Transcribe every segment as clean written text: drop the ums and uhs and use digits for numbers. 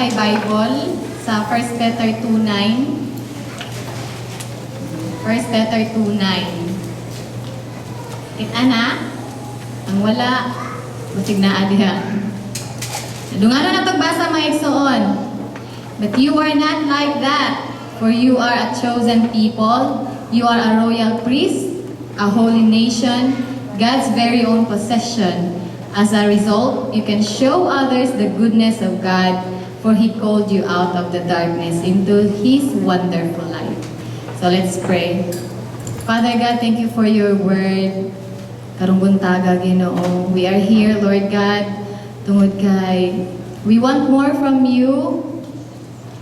kay Bible sa 1 Peter 2:9. 1 Peter 2:9. Kita na? Ang wala, basig naa diha. Dunganon na basa, mga igsoon. "But you are not like that, for you are a chosen people. You are a royal priest, a holy nation, God's very own possession. As a result, you can show others the goodness of God, for He called you out of the darkness into His wonderful light." So let's pray. Father God, thank you for your word. Karong buntaga, Ginoo. We are here, Lord God, tungod kay we want more from you.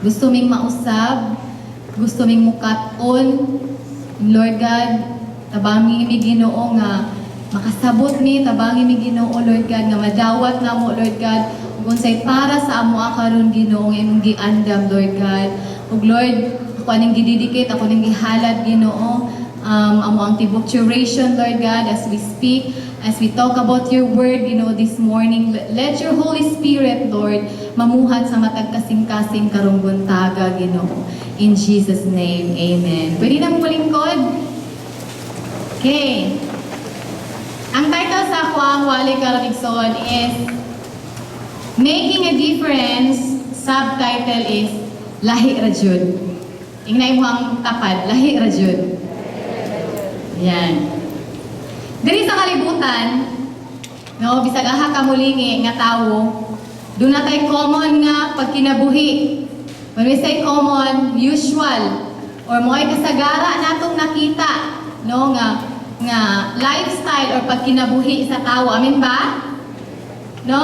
Gusto ming mausab, gusto ming mukat-on. Lord God, tabangi mi, Ginoo, nga makasabot mi, tabangi mi, Ginoo, Lord God, nga madawat namo, Lord God, ug unsay para sa amo karon, Ginoo, nga imong giandam, Lord God. Ug Lord, ako aning gidedicate, ako ning gihalad, Ginoo, amo ang tibok duration, Lord God, as we speak, as we talk about your word, this morning. Let your Holy Spirit, Lord, mamuhat sa matag kasing-kasing karong buntaga, Ginoo. In Jesus' name, amen. Pwede na mo malingkod? Okay. Ang title sa akoang wali karon, igsoon, is "Making a Difference." Subtitle is "Lahi Ra Jud." Ingna imong tapad, "Lahi ra jud." Yan. Diri sa kalibutan, no, bisag aha ka mulingi nga tawo, duna tay common nga pagkinabuhi. When we say common, usual or mo'y kasagara natong nakita, no, nga lifestyle or pagkinabuhi sa tawo. Amen ba? No?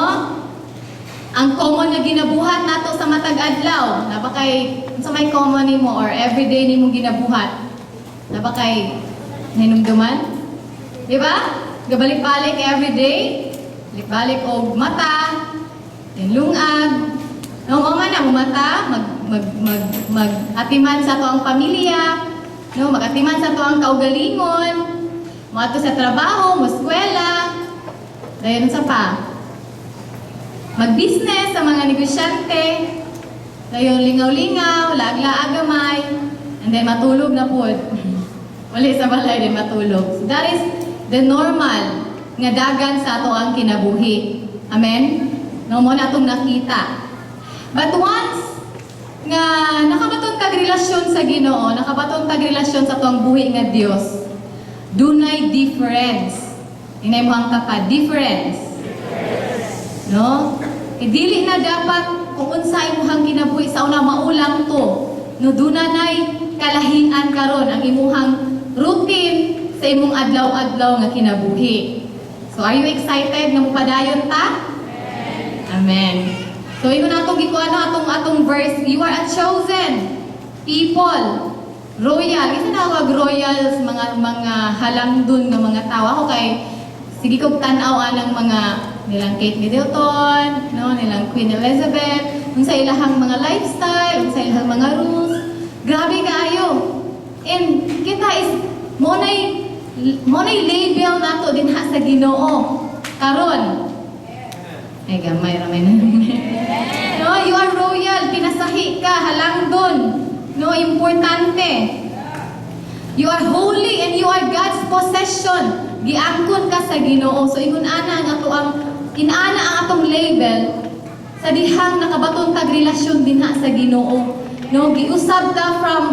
Ang common na ginabuhat nato sa matag adlaw, naa ba kay sa may common nimo or everyday nimo ginabuhat? Naa ba kay nahinumduman? Di ba? Gabalik-balik everyday. Balik-balik og mata, then lungag. No, mao man na mata, mag mag mag mag atiman sa atoang pamilya, no, magatiman sa atoang kaugalingon, moadto sa trabaho, mo eskwela, dayon sa pa. Mag-business sa mga negosyante, dayon lingaw-lingaw, laag-laag gamay, and then matulog na pod. Uli sa balay din matulog. So that is the normal nga dagan sa atoang kinabuhi. Amen? No, mao na atong nakita. But once nga nakabaton kag relasyon sa Ginoo, nakabaton kag relasyon sa atoang buhi nga Dios, dunay difference. Ingna imong tapad, "Difference." No? E dili na dapat kung unsa imuhang kinabuhi sa una, mao lang to. No, duna nay kalahian karon ang imuhang routine sa imong adlaw-adlaw nga kinabuhi. So are you excited nga mopadayon ta? Amen. So ingon atong gikuan no, atong verse, you are a chosen people. Royal. Isa na wag royals, mga halangdon nga mga tao. Ako kay sige kog tan-aw anang mga nilang Kate Middleton, no, nilang Queen Elizabeth, unsa ilahang mga lifestyle, unsa ilahang mga rules. Grabe kaayo. And kita is mo nay label nato dinha sa Ginoo karon. Ay, gamay ramay na. No, you are royal, pinasahi ka, halangdon. No, importante. You are holy and you are God's possession. Giangkon ka sa Ginoo. So ingon ana ang ato ang inana ang atong label sa dihang nakabaton tag relasyon dinha sa Ginoo. No, giusab ta from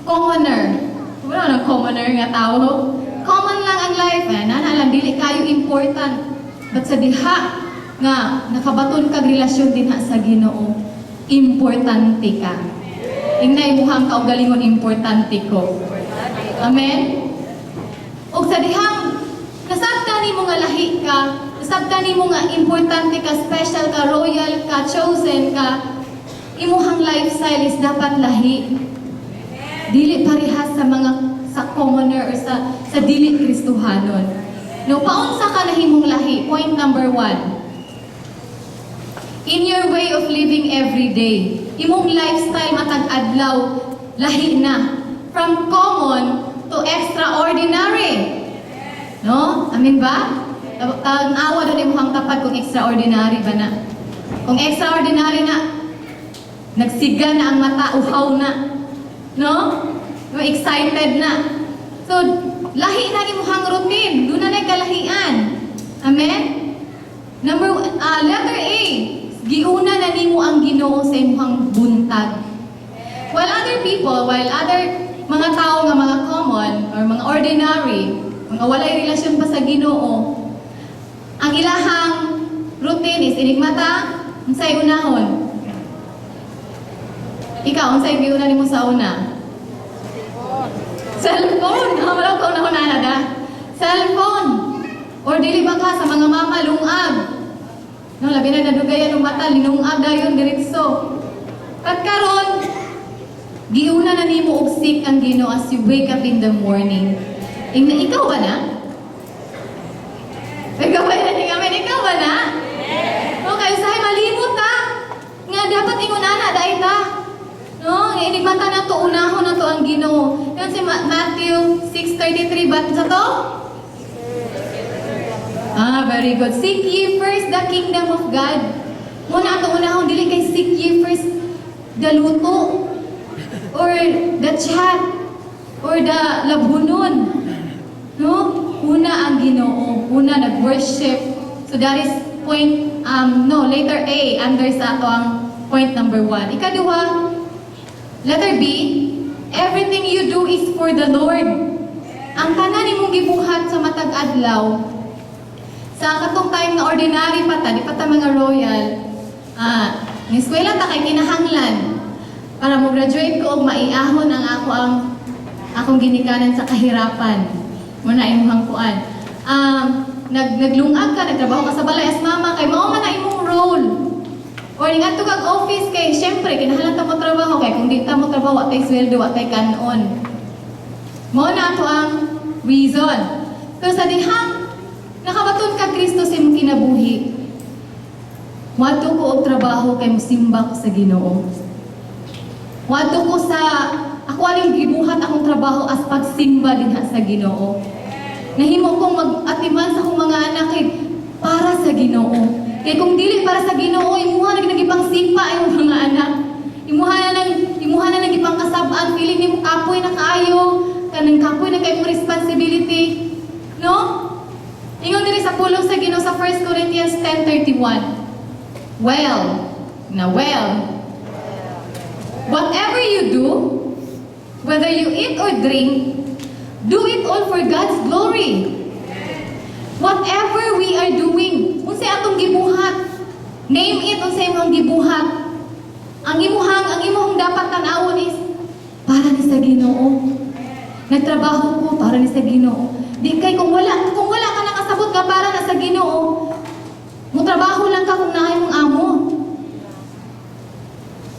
commoner. Wala nang commoner nga tao. Common lang ang life. Eh, nana lang dili kayo important. But sa diha nga nakabaton kag relasyon dinha sa Ginoo, importante ka. Ingna imuhang kaugalingon, "Importante ko." Amen? Og sa dihang nasabtan nimo nga lahi ka, nasabtan nimo nga importante ka, special ka, royal ka, chosen ka, imuhang lifestyle is dapat lahi. Dili parehas sa mga sa commoner or sa dili Kristohanon. No, paunsa ka nahimong lahi? Point number 1. In your way of living every day, imong lifestyle matag adlaw, lahi na. From common to extraordinary. No? Amen ba? Ang awa doon imuhang tapad kung extraordinary ba na. Kung extraordinary na, Nagsiga na ang mata, uhaw na. No? No, excited na. So, lahi na imuhang routine. Duna na kalahian. Amen? Letter A, giuna na nimo ang Ginoo sa imuhang buntag. While other people, while other mga tao nga mga common or mga ordinary, mga walay relasyon pa sa Ginoo, ang ilahang routine is inigmata, unsay unahon? Ikaw, unsay giuna nimo sa una? Cellphone. Ah, wala ka unahon na da. Cellphone. Or dili ba ka sa mga mama lungag? No, labi na nadugayan ng mata, linungag dayon diretso. At karon, giuna na nimo og seek ang Ginoo as you wake up in the morning. Ingna ikaw ba na? Ikaw ba na ni amen? Ikaw ba na? Okay, usahay malimot ta. Nga dapat ingon ana dai ta. No, nga inigmata na to, unahon na to ang Ginoo. Yun si Matthew 6:33 ba sa to? Ah, very good. Seek ye first the kingdom of God. Muna ato unahon, dili kay seek ye first the luto or the chat or the labhunon. No? Una ang Ginoo, una nag-worship. So that is point no, letter A under sa ato ang point number 1. Ikaduha, letter B, everything you do is for the Lord. Ang tanan nimong gibuhat sa matag adlaw, sa katong time nga ordinary pa ta, di pa ta mga royal, ni eskwela ta kay kinahanglan para mo graduate ko og maiahon ang ako ang akong ginikanan sa kahirapan. Muna imong kuan. Naglungag ka, nagtrabaho ka sa balay as mama kay mao man na imong role. Or ngadto kag office kay syempre kinahanglan ta mo trabaho kay kung di ta mo trabaho, wa tay sweldo, wa tay kanon. Mao na ato ang reason. Pero sa dihang nakabaton ka Kristo sa imong kinabuhi, moadto ko og trabaho kay musimba ko sa Ginoo. Moadto ko sa ako aning gibuhat akong trabaho as pagsimba dinha sa Ginoo. Nahimo kong mag-atiman sa akong mga anak kay para sa Ginoo. Kay kung dili para sa Ginoo, imuha na gipang sipa imong mga anak. Imuha na nang gipang kasab-an, feeling nimo kapoy na kaayo, kanang kapoy na kay imong responsibility. No? Ingon diri sa pulong sa Ginoo sa 1 Corinthians 10:31. Well, na well, whatever you do, whether you eat or drink, do it all for God's glory. Whatever we are doing, unsay atong gibuhat, name it, unsay imong gibuhat. Ang imuhang dapat tan-awon is para ni sa Ginoo. Nagtrabaho ko para ni sa Ginoo. Di kay kung wala ka nakasabot ka para na sa Ginoo, mo trabaho lang ka kung naay mong amo.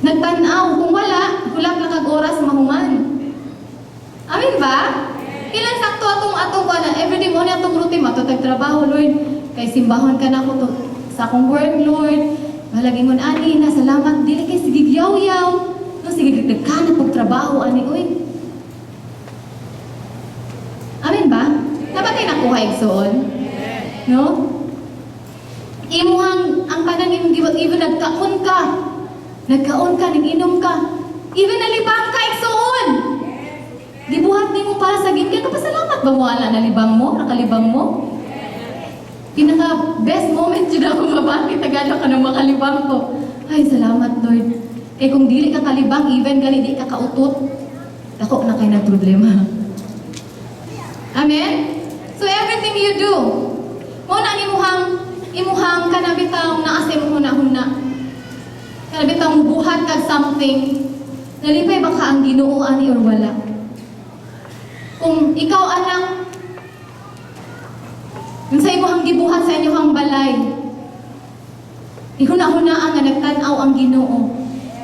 Nagtan-aw, kung wala, hulak lang kag oras mahuman. Amin ba? Ilan sakto atong kuan, everyday mo na atong routine ato tag trabaho, Lord. Kay simbahon ka na ako to sa akong work, Lord. Malagi ngon ani na salamat, dili kay sige yaw-yaw. No, sige nagkana pag trabaho ani, oy. Amin ba? Dapat ay nakuha, igsoon? No? Imuhang ang tanan imong gibuhat, even nagkaon ka. Nagkaon ka, nag-inom ka. Even nalibang ka, igsoon. Gibuhat nimo para sa Ginoo. Kapasalamat ba mo ala nalibang mo, nakalibang mo? Pinaka best moment jud ako mabati Tagalog ka nang makalibang ko. Ay, salamat, Lord. Kay kung dili ka kalibang, even gani di ka kautot, dako na kay nag problema. Amen? So everything you do, mo na ang imuhang kanabitaw naa sa imong huna-huna. Kanabitaw buhat kag something, nalipay ba ka ang Ginoo ani or wala? Kung ikaw, anak, yung sa imuhang gibuhat sa inyong balay, ihuna-hunaan nga nagtan-aw ang Ginoo.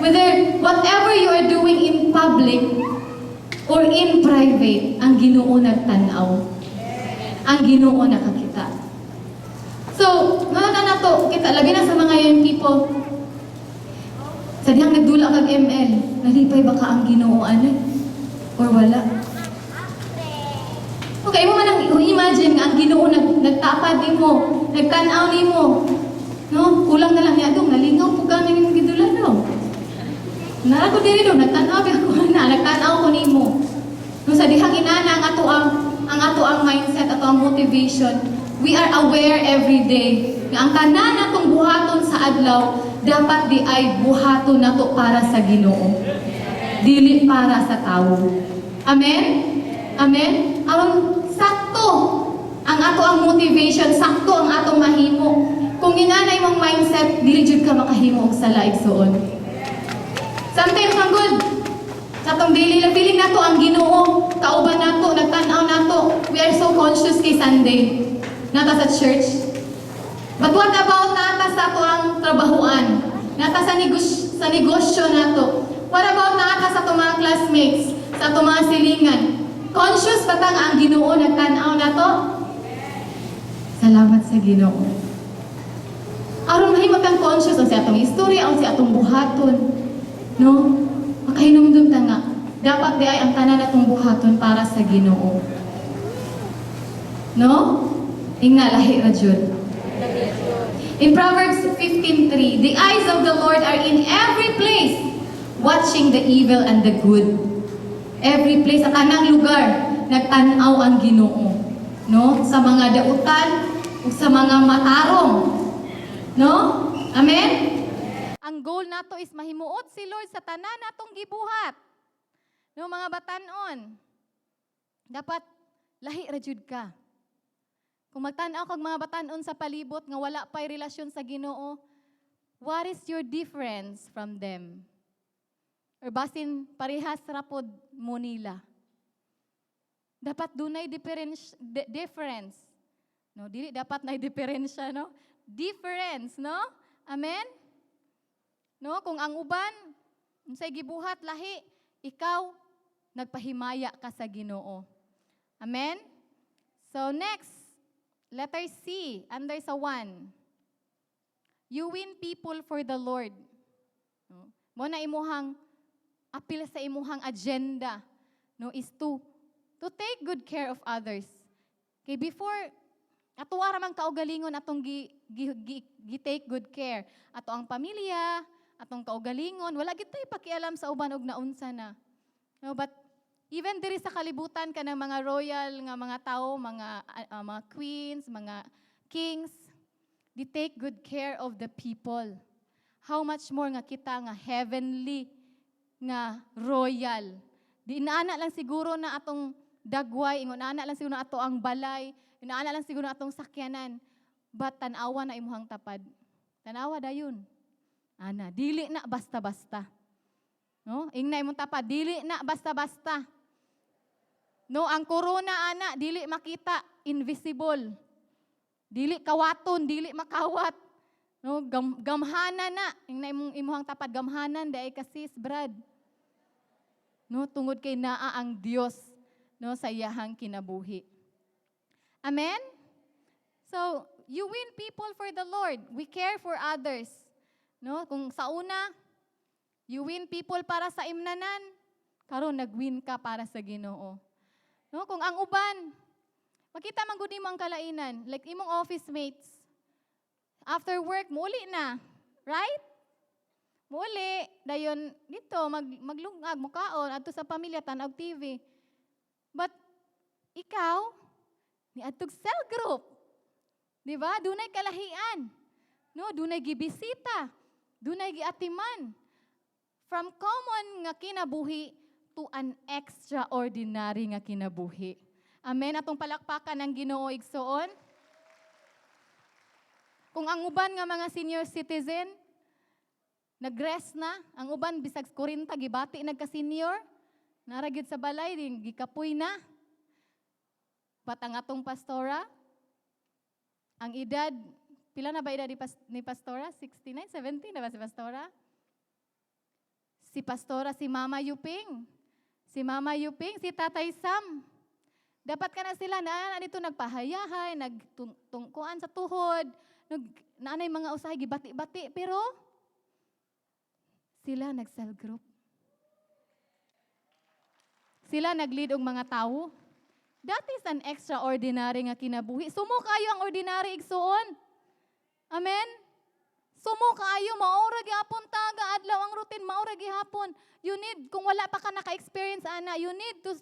Whether whatever you are doing in public or in private, ang Ginoo nagtan-aw. Ang Ginoo nakakita. So, mga na to, kita labi na sa mga young people, sa dihang nagdula kag ML, nalipay ba ka ang Ginoo ani or wala? Okay, mo man ang imagine nga ang Ginoo nagtapad nimo, nagtan-aw nimo. No? Kulang na lang niya dong, nalingaw po ka ng imong gidula, no? Naa ko diri do, nagtanaw ko na, nagtanaw ko nimo. No, sa dihang inana ang ato ang mindset, ato ang motivation. We are aware every day nga ang tanan natong buhaton sa adlaw dapat diay buhaton nato para sa Ginoo. Dili para sa tawo. Amen? Amen? Aron sakto ang ato ang motivation, sakto ang atong mahimo. Kung inanay mong mindset, dili jud ka makahimo og sala, igsuon. Sometimes ang good, sa atong daily life, feeling nato ang Ginoo, kauban nato, nagtan-aw nato. We are so conscious kay Sunday. Naa ta sa church. But what about naa ta sa ato ang trabahuan? Naa ta sa negosyo nato? What about naa ta sa atong mga classmates, sa atong mga silingan? Conscious ba ta nga ang Ginoo nagtan-aw nato? Salamat sa Ginoo. Aron mahimo kang conscious sa atong istorya, sa atong buhaton. No? Makahinumdum ta nga dapat diay ang tanan natong buhaton para sa Ginoo. No? Ingna, lahi ra jud. In Proverbs 15:3, "The eyes of the Lord are in every place, watching the evil and the good." Every place, sa tanang lugar, nagtan-aw ang Ginoo. No? Sa mga dautan, ug sa mga matarong. No? Amen? Ang goal nato is mahimuot si Lord sa tanan natong gibuhat. No, mga batanon. Dapat lahi ra jud ka. Kung magtan-aw kag mga batanon sa palibot nga wala pa'y relasyon sa Ginoo, what is your difference from them? Or basin parehas ra pod mo nila. Dapat dunay difference. No, dili dapat na diferensya, no? Difference, no? Amen? No, kung ang uban unsay gibuhat lahi, ikaw nagpahimaya ka sa Ginoo. Amen? So next, letter C, under sa 1. You win people for the Lord. No? Mao na imuhang apil sa imuhang agenda, no, is to take good care of others. Kay before ato ra man kaugalingon atong gi take good care. Ato ang pamilya, atong kaugalingon, wala gid tay pakialam sa uban og naunsa na. No, but even diri sa kalibutan kanang mga royal nga mga tao, mga queens, mga kings, they take good care of the people. How much more nga kita nga heavenly nga royal. Di inaana lang siguro na atong dagway, ingon ana lang siguro na ato ang balay, inaana lang siguro na atong sakyanan. But tan-awa na imuhang tapad. Tanawa dayon. Ana, dili na basta-basta. No? Ingna imong tapad, dili na basta-basta. No, ang corona ana dili makita, invisible. Dili kawaton, dili makawat. No, gamhanan na. Ingna imong imuhang tapad, gamhanan diay ka, sis, brad. No, tungod kay naa ang Dios, no, sa iyahang kinabuhi. Amen? So, you win people for the Lord. We care for others. No? Kung sa una, you win people para sa imnanan, karon nag-win ka para sa Ginoo. No? Kung ang uban, makita man gud nimo ang kalainan, like imong office mates. After work, muli na. Right? Muli, dayon dito maglungag, mukaon adto sa pamilya, tan-aw TV. But ikaw ni adtog cell group. Di ba? Dunay kalahian. No, dunay gibisita, dunay giatiman. From common nga kinabuhi to an extraordinary nga kinabuhi. Amen. Atong palakpakan ang Ginoo, igsuon. Kung ang uban nga mga senior citizen nagrest na, ang uban bisag 40 gibati nagka-senior, naa ra gyud sa balay din gikapoy na. But ang atong pastora, ang edad, pila na ba edad ni pastora? 69, 70 na ba si pastora? Si pastora, si Mama Yuping. Si Mama Yuping, si Tatay Sam. Dapat ka na sila na dito nagpahayahay, nagtungkuan sa tuhod, naanay mga usahay gibati-bati, pero sila nag-cell group. Sila nag-lead og mga tawo. That is an extraordinary nga kinabuhi. Sumo kayo ang ordinary, igsuon. Amen? Sumo kaayo, mao ra gihapon taga adlaw ang routine, mao ra gihapon. You need, kung wala pa ka naka-experience ana, you need to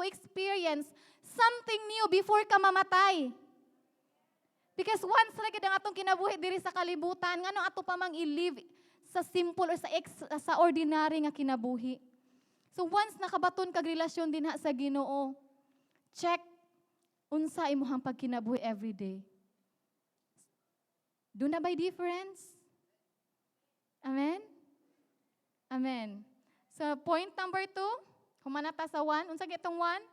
experience something new before ka mamatay. Because once ra gid ang atong kinabuhi diri sa kalibutan, ngano ato pa mang i-live sa simple or sa ordinary nga kinabuhi? So once nakabaton kag relasyon dinha sa Ginoo, check unsa imong pagkinabuhi every day. Duna bay difference? Amen? Amen. So point number 2, human na ta sa 1. Unsa gitong 1?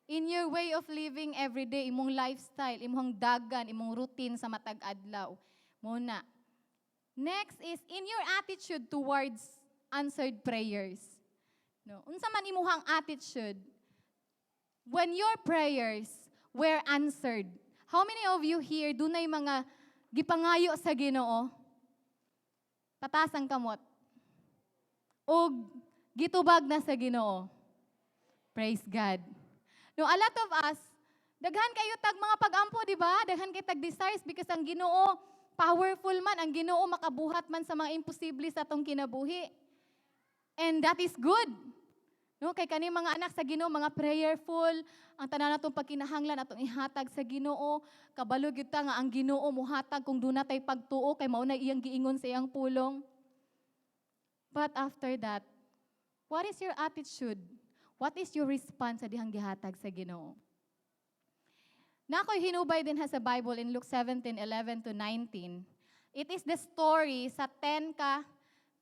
In your way of living every day, imong lifestyle, imong dagan, imong routine sa matag adlaw. Mao na. Next is in your attitude towards answered prayers. No, unsa man imuhang attitude when your prayers were answered? How many of you here dunay mga gipangayo sa Ginoo? Pataas ang kamot. Og gitubag na sa Ginoo. Praise God. No, a lot of us, daghan kayo tag mga pag-ampo, di ba? Daghan kay tag desires because ang Ginoo powerful man, ang Ginoo makabuhat man sa mga imposible sa atong kinabuhi. And that is good. No, kay kani mga anak sa Ginoo, mga prayerful, ang tanan natong pagkinahanglan atong ihatag sa Ginoo. Kabalo gyud ta nga ang Ginoo muhatag kung duna tay pagtuo kay mao na iyang giingon sa iyang pulong. But after that, what is your attitude? What is your response sa dihang gihatag sa Ginoo? Na ako'y hinubay dinha sa Bible in Luke 17:11 to 19. It is the story sa 10 ka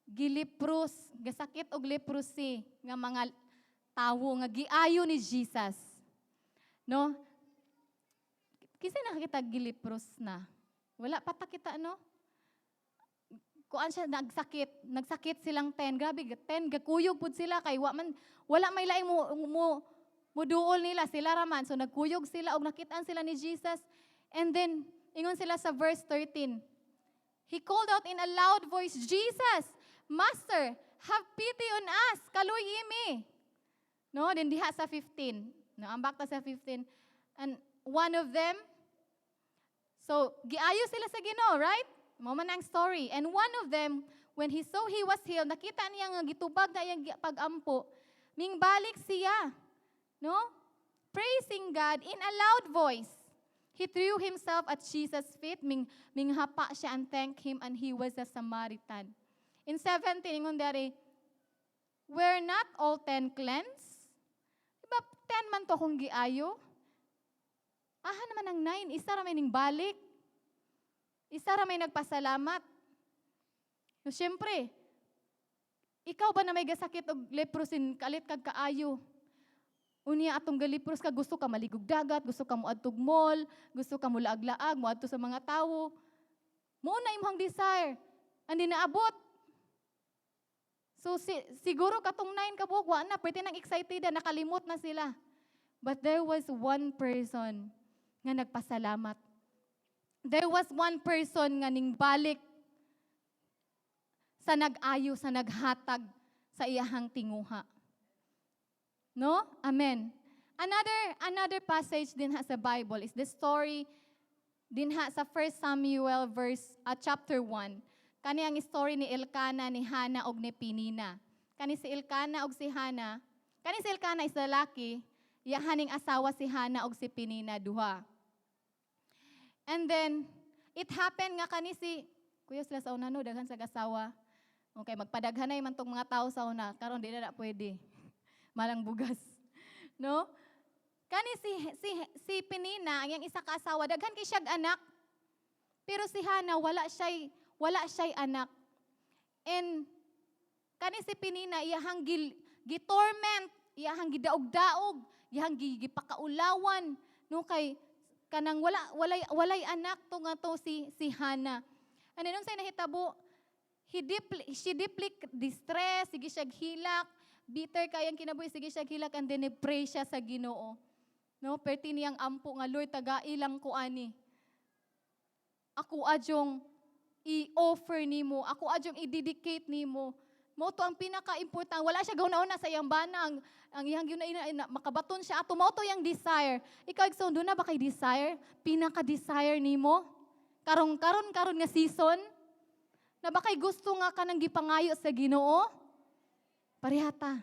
gileprous, gasakit og leprosy nga mga tawo nga giayo ni Jesus. No? Kinsa nakakita gileprous na? Wala pa ta kita, no? Kuan siya, nagsakit, nagsakit silang 10. Grabe, 10 gakuyog pud sila kay wa man wala may laing mo muduol nila, sila raman. So nagkuyog sila og nakitaan sila ni Jesus. And then ingon sila sa verse 13. He called out in a loud voice, "Jesus, Master, have pity on us. Kaluy-i mi." No, then diha sa 15. No, ambak ta sa 15. And one of them, so giayo sila sa Ginoo, right? Mao man ang story. And one of them, when he saw he was healed, nakita niya nga gitubag na iyang pagampo, mingbalik siya. No? Praising God in a loud voice. He threw himself at Jesus' feet, minghapa siya and thanked him, and he was a Samaritan. In 17, ingon diri, "Were not all 10 cleansed?" Diba, 10 man to kung giayo? Aha naman ang 9, isa ra may ning balik. Isa ra may nagpasalamat. No, syempre, ikaw ba na may gasakit og leprosy, kalit kag kaayo? Unya atong galepros ka, gusto ka maligog dagat, gusto ka moadtog mall, gusto ka mulaag-laag, moadto sa mga tawo. Mao na imong desire. Andi naabot. So siguro katong 9 ka buok, wa na pwede nang excited na, nakalimot na sila. But there was one person nga nagpasalamat. There was one person nga ning balik sa nag-ayo, sa naghatag sa iyahang tinguha. No? Amen. Another passage dinha sa Bible is the story dinha sa 1 Samuel verse chapter 1. Kani ang story ni Elkanah, ni Hannah ug ni Penina. Kani si Elkanah ug si Hannah, kani si Elkanah is lalaki, iyahaning asawa si Hannah ug si Penina duha. And then it happened nga kani si Kuya sila sa una, no, daghan sa asawa. Okay, magpadaghanay man tong mga tao sa una, karon di na pwede. Malang bugas. No? Kani si Penina, ang iyang isa ka asawa, daghan kay siyag anak. Pero si Hannah, wala siya'y anak. And kani si Penina, iyahang gitorment, iyahang gidaog-daog, iyahang gipakaulawan, no, kay kanang wala walay anak to nga to si Hannah. Ano nung say nahitabo, she deeply distressed, sige siya hilak, bitter kayang kinabuhi, sige siya hilak, and then pray siya sa Ginoo. No, perti niyang ampo nga, "Lord, tagai lang ko ani. Ako adyong i-offer nimo, ako adyong i-dedicate nimo." Mao to ang pinaka-importante. Wala siya gauna-una sa iyang bana, ang iyang gyud na, makabaton siya ato, mao to iyang desire. Ikaw, igsoon, duna ba kay desire? Pinaka-desire nimo Karong karon karon nga season? Naa ba kay gusto nga kanang gipangayo sa Ginoo? Parehata.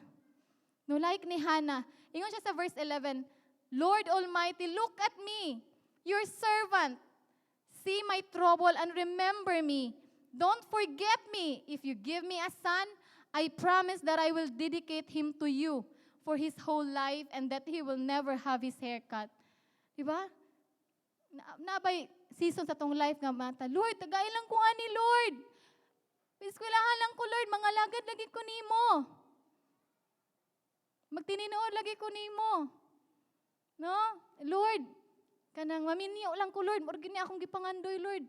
No, like ni Hannah, ingon siya sa verse 11, "Lord Almighty, look at me, your servant. See my trouble and remember me. Don't forget me. If you give me a son, I promise that I will dedicate him to you for his whole life and that he will never have his hair cut." Diba? Naa bay season sa atong life nga mata, "Lord, tagay lang ko ani, Lord. Eskwelahan lang ko, Lord, mangalagad lagi ko nimo. Magtininood lagi ko nimo. No? Lord, kanang maminyo lang ko, Lord, mao gini akong gipangandoy, Lord.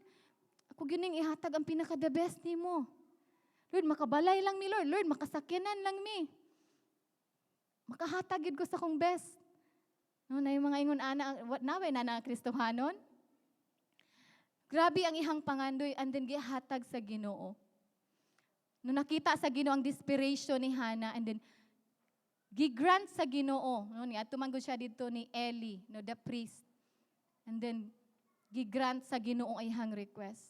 Ako gining ihatag ang pinaka the best nimo. Lord, makabalay lang mi, Lord. Lord, makasakyanan lang mi. Makahatag gyud ko sa akong best." No, na yung mga ingon ana, what na na na Kristohanon? Grabe ang ihang pangandoy and then gihatag sa Ginoo. No, nakita sa Ginoo ang desperation ni Hannah and then gi-grant sa Ginoo, no, ni adto man gud siya didto ni Eli, no, the priest. And then gi-grant sa Ginoo ang ihang request.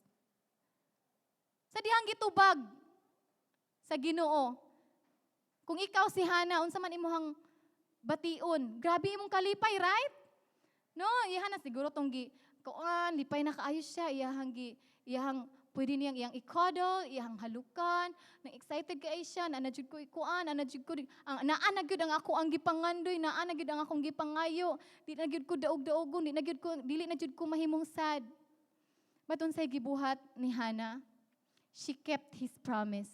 Sa dihang gitubag sa Ginoo. Kung ikaw si Hannah, unsa man imuhang bation? Grabe imong kalipay, right? No, iyahan na siguro tong gi kuan, lipay na kaayo siya, iyahang pwede niyang iyang i-cuddle, iyang halukan, nang excited kay siya, na na jud ko ikuan, na jud ko ang naa na gyud ang ako ang gipangandoy, naa na gyud ang akong gipangayo. Di na gyud ko daog-daogon, di na gyud ko dili na gyud ko mahimong sad. But unsay gibuhat ni Hannah? She kept his promise.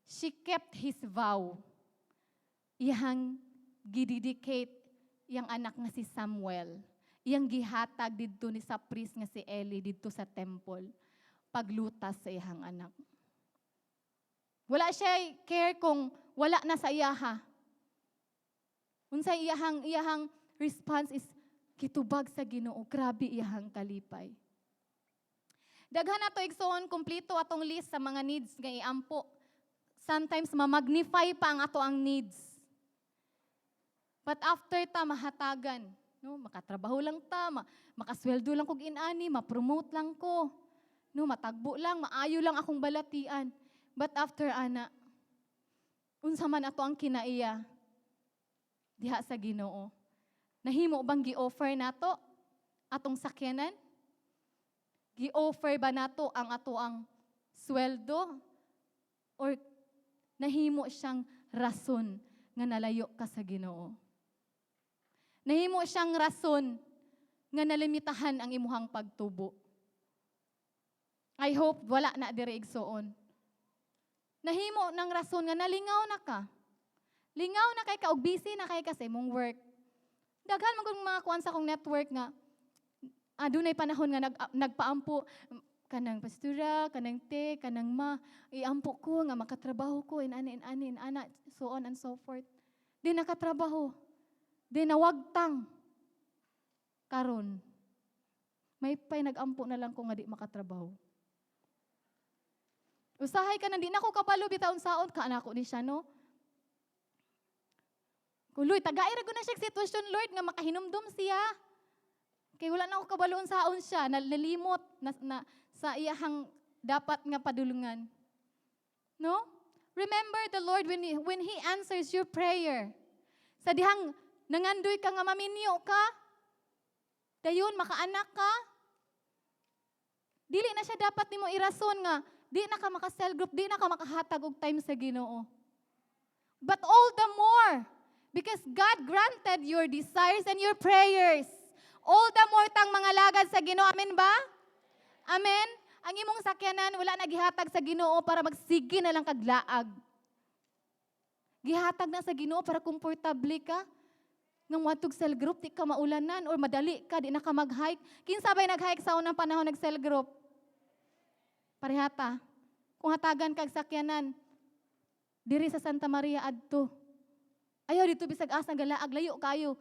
She kept his vow. Iyang gidedicate iyang anak nga si Samuel. Iyang gihatag didto ni sa priest nga si Eli didto sa temple. Paglutas sa iyang anak. Wala siya care kung wala na sa iyaha. Unsay iyahang response is kitubag sa Ginoo. Grabe iyahang kalipay. Daghan na to, igsoon, kumpleto atong list sa mga needs nga iampo. Sometimes ma-magnify pa ang ato ang needs. But after ta mahatagan, no, makatrabaho lang ta, makasweldo lang kog inani, ma-promote lang ko. No, matagbo lang, maayo lang akong balatian. But after ana, unsa man ato ang kinaiya diha sa Ginoo? Nahimo bang gi-offer nato atong sakyanan? Gi-offer ba nato ang ato ang sweldo? Or nahimo siyang rason nga nalayo ka sa Ginoo? Nahimo siyang rason nga nalimitahan ang imuhang pagtubo? I hope wala na diri, igsoon. Nahimo ng rason nga nalingaw na ka. Lingaw na kay ka og busy na kay ka sa imong work. Daghan man gud mga kuan sa akong network nga adunay panahon nga nagpaampo kanang pastura, kanang te, kanang ma, iampo ko nga makatrabaho ko, inani, inani, inana, so on and so forth. Di nakatrabaho. Di nawagtang. Karon, may pay nagampo na lang ko nga di makatrabaho. Usahay ka na, di na ko kabalo, bitaw unsaon ka anak ko ni siya, no? Kuloy, tagay ra na siya sitwasyon, Lord, nga makahinumdum siya. Kay wala na ako kabalo unsaon siya, nalimot na sa iyahang dapat nga padulungan. No? Remember the Lord when He answers your prayer. Sa dihang nangandoy ka nga maminyo ka, dayon makaanak ka, dili na siya dapat nimo irason nga di na ka maka-cell group, di na ka makahatag og time sa Ginoo. But all the more, because God granted your desires and your prayers, all the more tang mangalagad sa Ginoo. Amen ba? Amen? Ang imong sakyanan, wala na gihatag sa Ginoo para magsige na lang kaglaag. Gihatag na sa Ginoo para komportable ka. Nga moadtog cell group, di ka maulanan or madali ka, di na ka mag-hike. Kinsa ba'y nag-hike sa unang panahon nag-cell group? Parehata. Kung hatagan kag sakyanan, diri sa Santa Maria adto. Ayaw dito bisag asa galaag, layo kayo.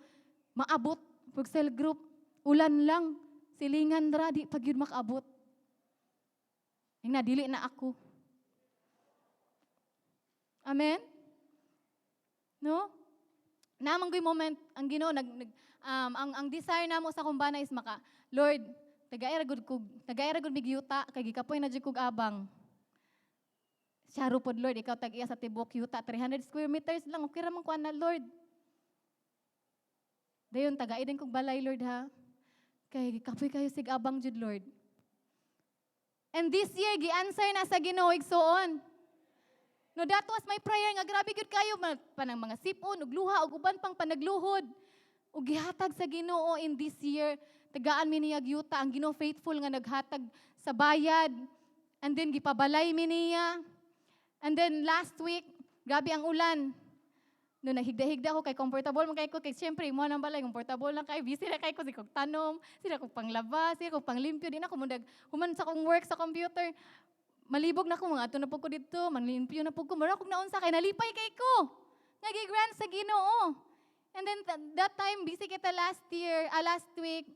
Maabot pag cell group, ulan lang, silingan ra di pag yun makaabot. Ing na dili na ako. Amen? No? Namang moment ang Ginoo nag, nag um, ang desire namo sa kumbana is maka, "Lord, Tagay ra gud mig yuta kay gikapoy na jud kog abang. Syaro pod, Lord, ikaw tag-iya sa tibok yuta, 300 square meters lang, okay ra man kuan na, Lord. Dayon tagay din kog balay, Lord, ha. Kay gikapoy kayo sig abang jud, Lord. And this year gi-answer na sa Ginoo, igsuon. No, that was my prayer nga grabe gyud kayo panang mga sipon ug luha ug uban pang panagluhod. Ug gihatag sa Ginoo in this year, tagaan mi niya yuta. Ang Ginoo faithful nga naghatag sa bayad. And then gipabalay mi niya. And then last week, grabe ang ulan. No, nahigda-higda ko kay comfortable man kay ko kay syempre mo nang balay, comfortable lang kay, busy na kay ko, sige kog tanom, sige kog panglaba, sige kog panglimpyo, di na ko mundag human sa akong work sa computer. Malibog na ko, mga ato na pud ko didto, manlimpyo na pud ko, mura kog naunsa kay nalipay kay ko. Nga gi-grant sa Ginoo. And then that time busy kita last year, last week.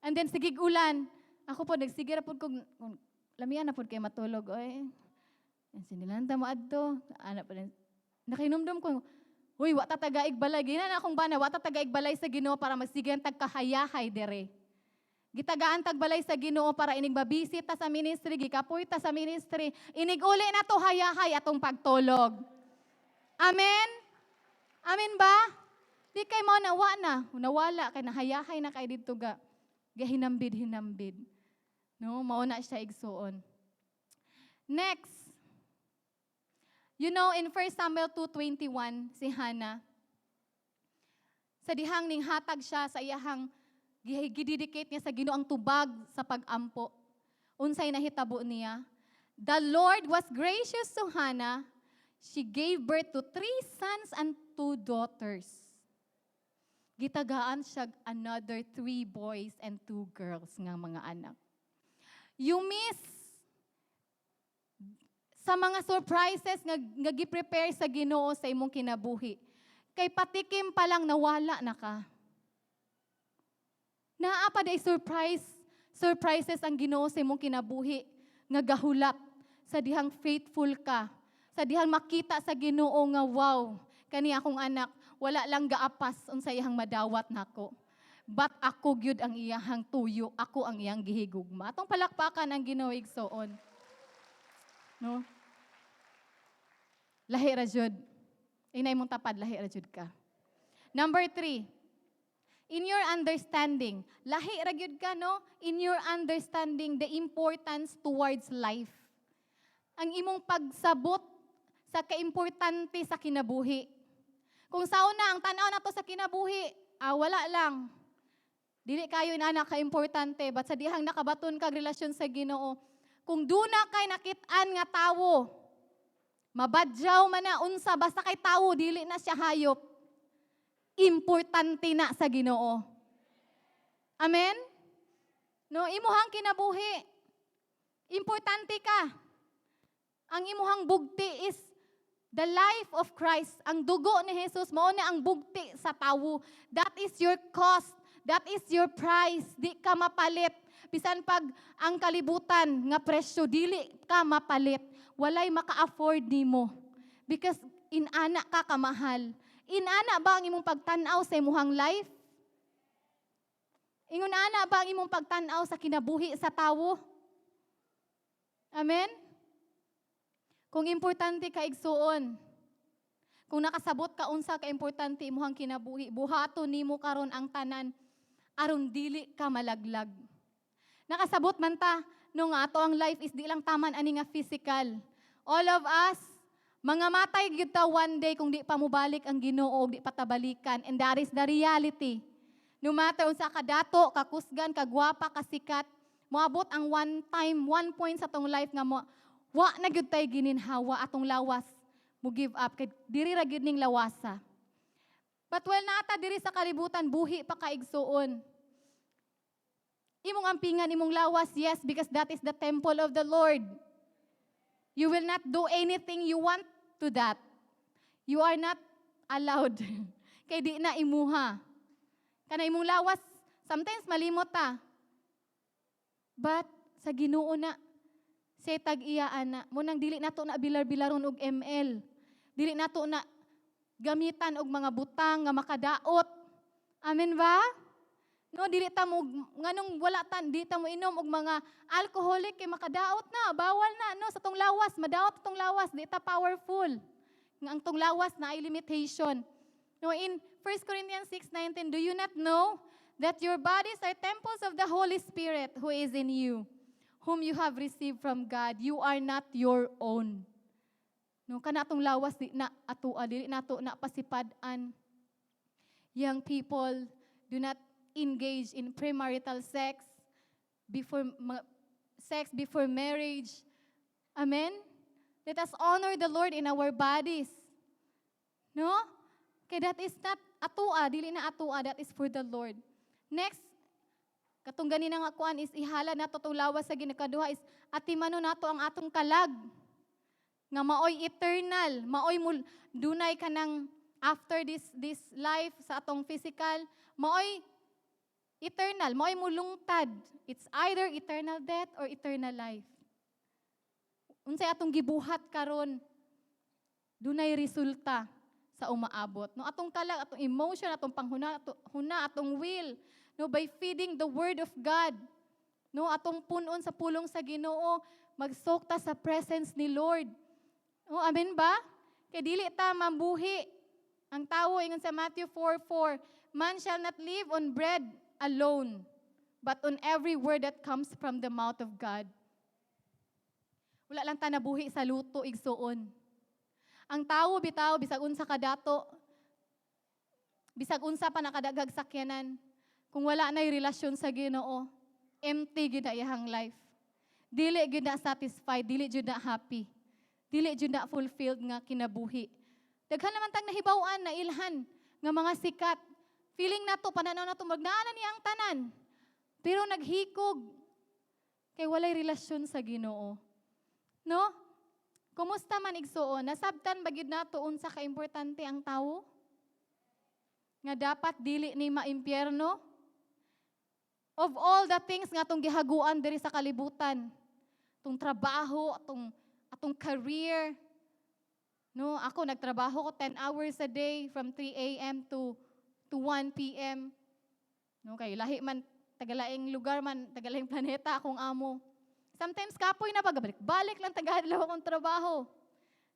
And then sige ulan. Ako po nagsige ra pud kog lamian na pud kay matulog oy. And sinilanta mo adto, ana pa din. Nakahinumdum ko, "Uy, wa ta tagaig balay." Gina na akong bana, wa ta tagaig balay sa Ginoo para magsige ang tagkahayahay dere. Gitagaan tag balay sa Ginoo para inig mabisi ta sa ministry, gikapoy ta sa ministry. Inig uli na to, hayahay atong pagtulog. Amen? Amen ba? Di kay mo nawa na, nawala kay nahayahay na kay didto ga. Gahinambid hinambid. No, mao na siya, igsuon. Next. In 1 Samuel 2:21, si Hannah, sa dihang ning hatag siya sa iyahang gidedicate niya sa Ginoo ang tubag sa pagampo. Unsay nahitabo niya? The Lord was gracious to Hannah. She gave birth to three sons and two daughters. Gitagaan siya another three boys and two girls nga mga anak. You miss sa mga surprises nga gi-prepare sa Ginoo sa imong kinabuhi. Kay patikim pa lang, nawala na ka. Naa pa day surprises ang Ginoo sa imong kinabuhi nga gahulat sa dihang faithful ka. Sa dihang makita sa Ginoo nga, "Wow, kani akong anak wala lang gaapas unsa iyang madawat nako. But ako gyud ang iyahang tuyo, ako ang iyang gihigugma." Atong palakpakan ang Ginoo, igsoon. No? Lahi ra jud. Inay mong tapad, lahi ra jud ka. Number 3, in your understanding, lahi ra gyud ka, no? In your understanding, the importance towards life. Ang imong pagsabot sa kaimportante sa kinabuhi. Kung sa una, ang tanaw nato sa kinabuhi, wala lang. Dili kayo inana ka-importante, but sa dihang nakabaton kag relasyon sa Ginoo, kung duna kay nakit-an nga tawo, mabadyaw man na unsa, basta kay tawo, dili na siya hayop. Importante na sa Ginoo. Amen? No, imuhang kinabuhi. Importante ka. Ang imuhang bugti is the life of Christ. Ang dugo ni Jesus, mao na ang bugti sa tawo. That is your cost. That is your price. Di ka mapalit. Bisan pag ang kalibutan nga presyo, dili ka mapalit. Walay maka-afford nimo. Because inana ka kamahal. Inana ba ang imong pagtan-aw sa imuhang life? Ingon ana ba ang imong pagtan-aw sa kinabuhi sa tawo? Amen? Kung importante ka, igsuon, kung nakasabot ka unsa ka importante imuhang kinabuhi, buhaton nimo karon ang tanan aron dili ka malaglag. Nakasabot man ta no nga ato ang life is di lang taman ani nga physical. All of us, mga matay gyud ta one day kung di pa mobalik ang Ginoo, di pa tabalikan, and that is the reality. No matter unsa ka dato, kakusgan, kagwapa, kasikat, moabot ang one time, one point sa atong life nga mo wa na gyud tay gininhawa, atong lawas mo give up kay diri ra gyud ning lawasa. But well nata diri sa kalibutan, buhi pa ka, igsuon. Imong ampingan imong lawas, yes, because that is the temple of the Lord. You will not do anything you want to that. You are not allowed. Kay di na imuha. Kana imong lawas, sometimes malimot ta. But sa Ginoo na, sa tag-iya ana, mo nang dili nato na bilar-bilaron og ML. Dili nato na gamitan og mga butang nga makadaot. Amen ba? No, dili ta mo nganong wala ta di ta mo inom og mga alcoholic kay makadaot na, bawal na, no, sa tong lawas, madaot atong lawas, di ta powerful. Nga ang tong lawas naay limitation. No, in 1 Corinthians 6:19, "Do you not know that your bodies are temples of the Holy Spirit who is in you, whom you have received from God? You are not your own." No, kana atong lawas di na atua, dili nato na pasipad-an. Young people, do not engage in premarital sex before sex before marriage. Amen? Let us honor the Lord in our bodies. No? Kay that is not atua, dili na atua, that is for the Lord. Next, katong ganina nga kuan is ihala nato tong lawas sa Ginoo. Kaduha is atimanon nato ang atong kalag nga maoy eternal, maoy mul, dunay kanang after this life sa atong physical, maoy eternal, maoy mulungtad. It's either eternal death or eternal life. Unsay atong gibuhat karon, dunay resulta sa umaabot. No, atong kalag, atong emotion, atong panghuna, ato, huna, atong will, no, by feeding the word of God. No, atong punon sa pulong sa Ginoo, mag-soak ta sa presence ni Lord. No, amen ba? Kay dili ta mabuhi. Ang tawo, ingon sa Matthew 4:4, "Man shall not live on bread alone, but on every word that comes from the mouth of God." Wala lang ta nabuhi sa luto, igsuon. Ang tawo bitaw, bisag unsa kadato, bisag unsa pa nakadaghag sakyanan, kung wala na'y relasyon sa Ginoo, empty gyud na iyang life. Dili gyud na satisfied, dili gyud na happy. Dili gyud na fulfilled nga kinabuhi. Daghan naman tag nahibaw-an na ilhan nga mga sikat. Feeling nato, pananaw nato, magnaa na niya ang tanan. Pero naghikog kay walay relasyon sa Ginoo. No? Kumusta man, igsuon? Nasabtan ba gyud nato unsa ka importante ang tawo? Nga dapat dili ni maimpyerno? Of all the things nga atong gihaguan diri sa kalibutan, atong trabaho, atong career. No, ako nagtrabaho ko 10 hours a day from 3 a.m. to 1 p.m. No, kay lahi man, tagalaing lugar man, tagalaing planeta akong amo. Sometimes kapoy na pag balik lang tagadlaw akong trabaho.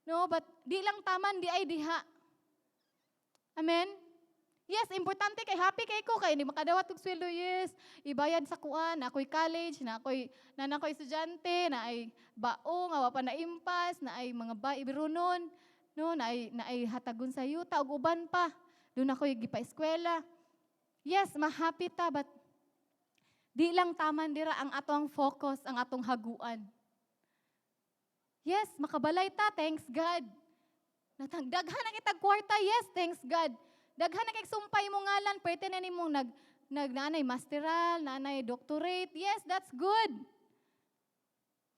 No, but di lang taman di ay diha. Amen? Yes, importante kay happy kay ko kay hindi makadawat og sweldo, yes. Ibayad sa kuan, na ako'y college, na ako'y estudyante, na ay bao nga wa pa na impas, na ay mga ba ibirunon, no, na ay hatagon sa yuta ug uban pa. Doon ako'y gipa-eskwela. Yes, ma-happy ta, but di lang taman dira ang atong focus, ang atong haguan. Yes, makabalay ta, thanks God. Natang daghan na kitag kwarta, yes, thanks God. Daghan na kay sumpay mo ngalan, pwede na nimong nag naanay masteral, naanay doctorate. Yes, that's good.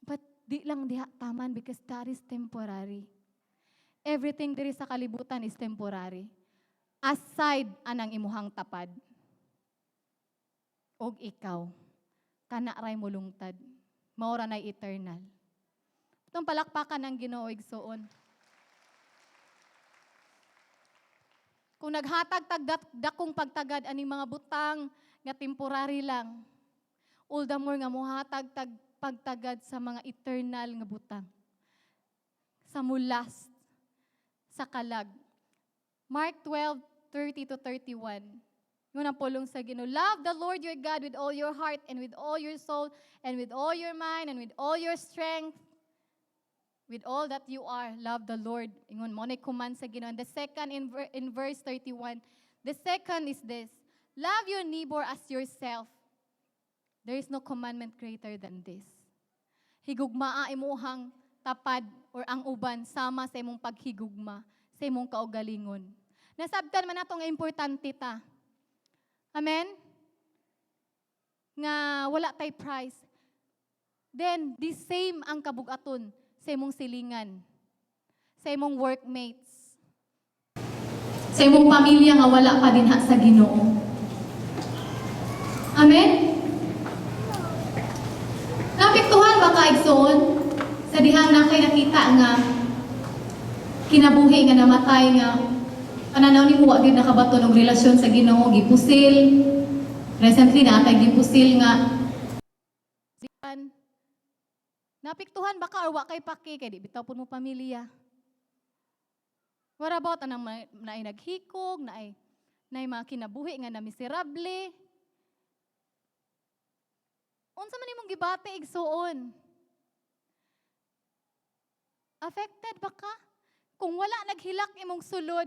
But di lang diha taman because that is temporary. Everything diri sa kalibutan is temporary. Aside anang imuhang tapad. Og ikaw, kana ray mulungtad. Maura nay eternal. Itong palakpakan ng Ginoo, igsuon. Kung naghatag tag dakong pagtagad aning mga butang nga temporary lang, all the more nga mohatag tag pagtagad sa mga eternal nga butang. Sa mo-last, sa kalag. Mark 12:30 to 31. Yun ang pulong sa Ginoo. "Love the Lord your God with all your heart and with all your soul and with all your mind and with all your strength. With all that you are, love the Lord." Ingon mo na command sa Ginoo. And the second in verse 31, the second is this: "Love your neighbor as yourself. There is no commandment greater than this." Higugmaa imuhang tapad or ang uban sama sa imong paghigugma sa imong kaugalingon. Nasabtan man nato nga importante ta. Amen? Nga wala tay price. Then, the same ang kabugaton sa imong silingan, sa imong workmates, sa imong pamilya nga wala pa dinha sa Ginoo. Amen? Naapektuhan ba ka, igsoon, sa dihang na kay nakita nga kinabuhi nga namatay nga pananaw nimo wa gyud nakabaton og relasyon sa Ginoo, gipusil? Recently naa kay gipusil nga naapektuhan ba ka or wa kay paki kay di bitaw pud mo pamilya? What about anang naay naghikog, naay mga kinabuhi nga na miserable? Unsa man imong gibati, igsuon? Affected ba ka? Kung wala naghilak imong sulod,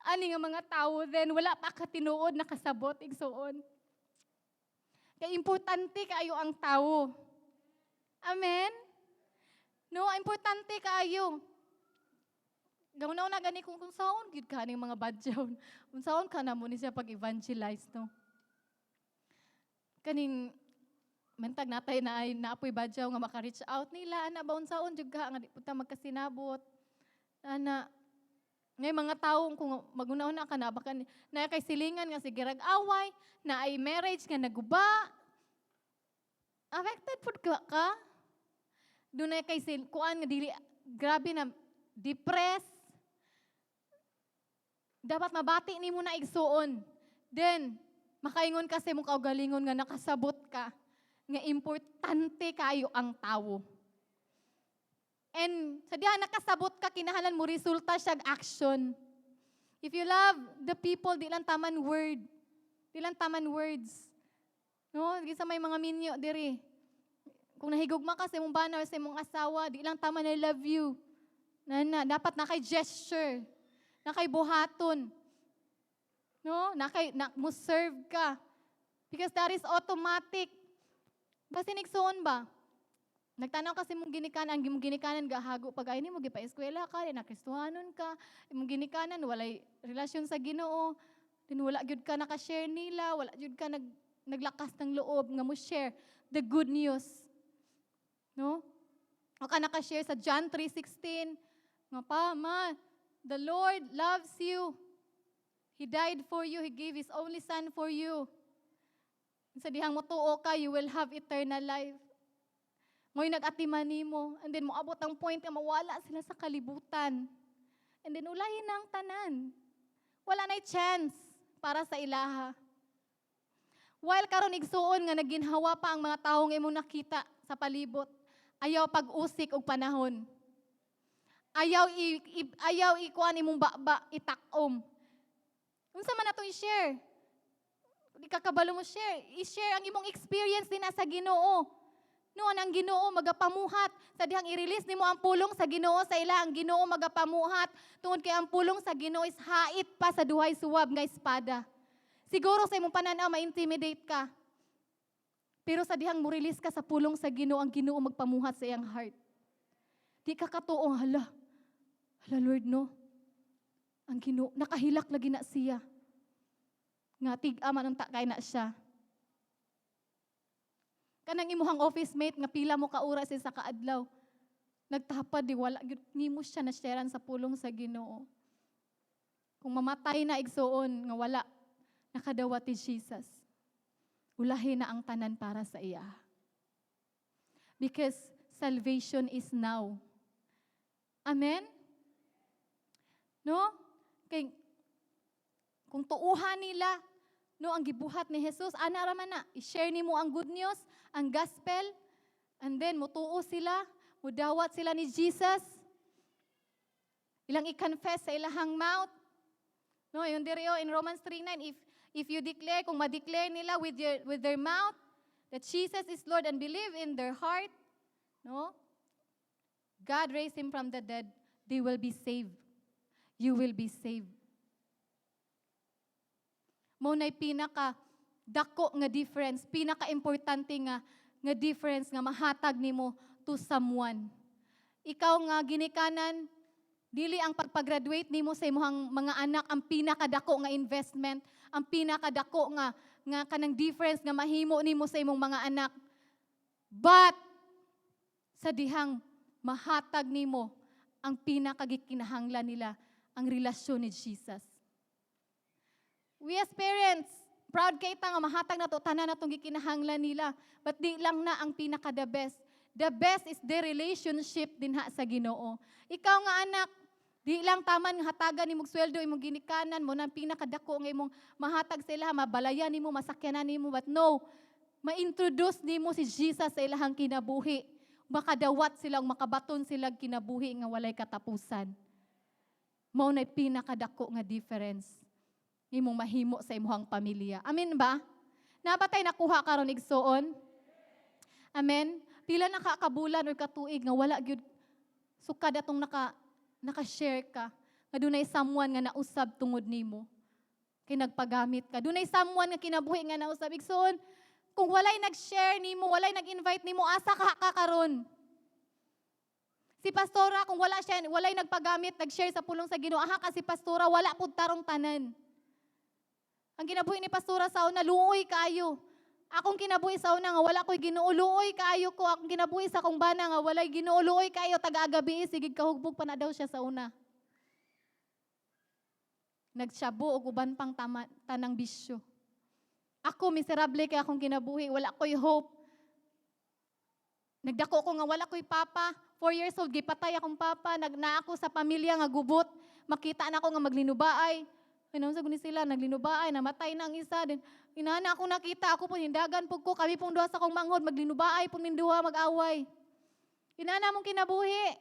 ani nga mga tao, then wala pa ka tinuod nakasabot, igsuon. Kay importante kaayo ang tao. Amen? No, importante kaayo. Gawnaw na gani kung saon gyud ka ning mga badyaw. Kung saon ka na mo ni siya pag-evangelize, no? Kaning mentag natay na ay naapoy badyaw nga maka-reach out nila ana ba, unsaon jud ka nga di punta magkasinabot ana ngay mga tawo kung maguna-una ka na baka na kay silingan nga sige rag away na ay marriage nga naguba, affected pud ka. Dunay kay kuan nga dili grabe na depressed. Dapat mabati nimo na, igsuon. Then makaingon ka sa imong kaugalingon nga nakasabot ka nga importante kayo ang tawo. And sa diha nakasabot ka, kinahanglan mo resulta siya action. If you love the people, di lang taman word. Di lang taman words. No, sa may mga minyo diri. Kung nahigugma ka sa imong bana or sa imong asawa, di lang taman "I love you." Na, na dapat na kay gesture, na kay buhaton. No, na kay na mo serve ka. Because that is automatic. Basin, igsuon ba? Nagtanaw kasi mong ginikanan, ang imong ginikanan gahago pag ay nimo gipa-eskwela ka, di na Kristohanon ka, imong ginikanan walay relasyon sa Ginoo, din wala gyud ka naka-share nila, wala gyud ka naglakas ng loob nga mo share the good news. No? O ka naka-share sa John 3:16 nga pa, ma, the Lord loves you. He died for you. He gave His only Son for you. Sa dihang motuo ka, you will have eternal life. Mo'y nag-atiman nimo. And then moabot ang point nga mawala sila sa kalibutan. And then ulahin na ang tanan. Wala na'y chance para sa ilaha. While karon, igsuon, nga naginhawa pa ang mga tawo nga imong nakita sa palibot, ayaw pag-usik og panahon. Ayaw ikuan imong baba, itakom. Unsa man natong i-share? Di ka kabalo mo share. I-share ang imong experience din sa Ginoo. No, ang Ginoo magapamuhat sa dihang i-release nimo ang pulong sa Ginoo sa ila, ang Ginoo magapamuhat tungod kay ang pulong sa Ginoo is hait pa sa duhay suwab nga espada. Siguro sa imong pananaw ma-intimidate ka. Pero sa dihang mo release ka sa pulong sa Ginoo, ang Ginoo magpamuhat sa iyang heart. Di ka katuong hala. Hala Lord, no. Ang Ginoo nakahilak lagi na siya. Nga tig-a man unta kay na siya. Kanang imuhang office mate nga pila mo ka oras sa kaadlaw. Nagtapad di wala gyud nimo siya na sharean sa pulong sa Ginoo. Kung mamatay na, igsuon, nga wala nakadawat ni Jesus, ulahi na ang tanan para sa iya. Because salvation is now. Amen? No? Kay kung tuuhan nila, no, ang gibuhat ni Jesus, ana ra man na, i-share nimo ang good news, ang gospel, and then mutuo sila, mudawat sila ni Jesus. Ilang i-confess sa ilahang mouth. No, yung diri oh, in Romans 3:9, if you declare, kung ma-declare nila with their mouth that Jesus is Lord and believe in their heart, no? God raised him from the dead, they will be saved. You will be saved. Mao na'y pinaka dako nga difference, pinaka importante nga difference nga mahatag nimo to someone. Ikaw nga ginikanan, dili ang pagpa-graduate nimo sa imong mga anak ang pinakadako nga investment, ang pinakadako nga kanang difference nga mahimo nimo sa imong mga anak. But sa dihang mahatag nimo ang pinakagikinahanglan nila, ang relasyon ni Jesus. We as parents, proud kay ta nga mahatag nato tanan natong gikinahanglan nila. But di lang na ang pinaka the best. The best is the relationship dinha sa Ginoo. Ikaw nga anak, Di lang taman nga hatagan nimong sweldo imong ginikanan mo nang pinakadako nga imong mahatag sa ilaha, mabalayan nimo, masakyanan nimo, but no, ma-introduce nimo si Jesus sa ilahang kinabuhi. Makadawat sila, makabaton sila kinabuhi nga walay katapusan. Mao na pinakadako nga difference imong mahimo sa imong pamilya. Amen ba? Naa ba tay nakuha karon, igsuon? Amen? Pila na ka kabulan or katuig nga wala gyud sukad atong naka-share ka nga dunay someone nga nausab tungod nimo? Kay nagpagamit ka. Dunay someone nga kinabuhi nga nausab. Igsuon, kung walay nag-share nimo, walay nag-invite nimo, asa ka ka karon? Si pastora, kung wala siya, walay nagpagamit, nag-share sa pulong sa Ginoo, aha ka si pastora, wala pud tarong tanan. Ang kinabuhi ni pastora sa una, luoy kaayo. Akong kinabuhi sa una nga wala ko'y Ginoo, luoy kaayo ko. Akong kinabuhi sa akong bana nga walay Ginoo, luoy kaayo. Taga-agabi, sige kahugbog pa na daw siya sa una. Nagsyabo og uban pang tama, tanang bisyo. Ako, miserable kay akong kinabuhi, wala ko'y hope. Nagdako ko nga wala ko'y papa. 4 years old, gipatay akong papa. Nag na ako sa pamilya nga gubot. Makita na ako nga maglinubaay. Ano sa guni sila, naglinubaay, namatay na ang isa. Then, inana ako nakita, ako po hindagan po ko, kami pong duha sa akong manghod, maglinubaay po duha, mag-away. Inana mong kinabuhi.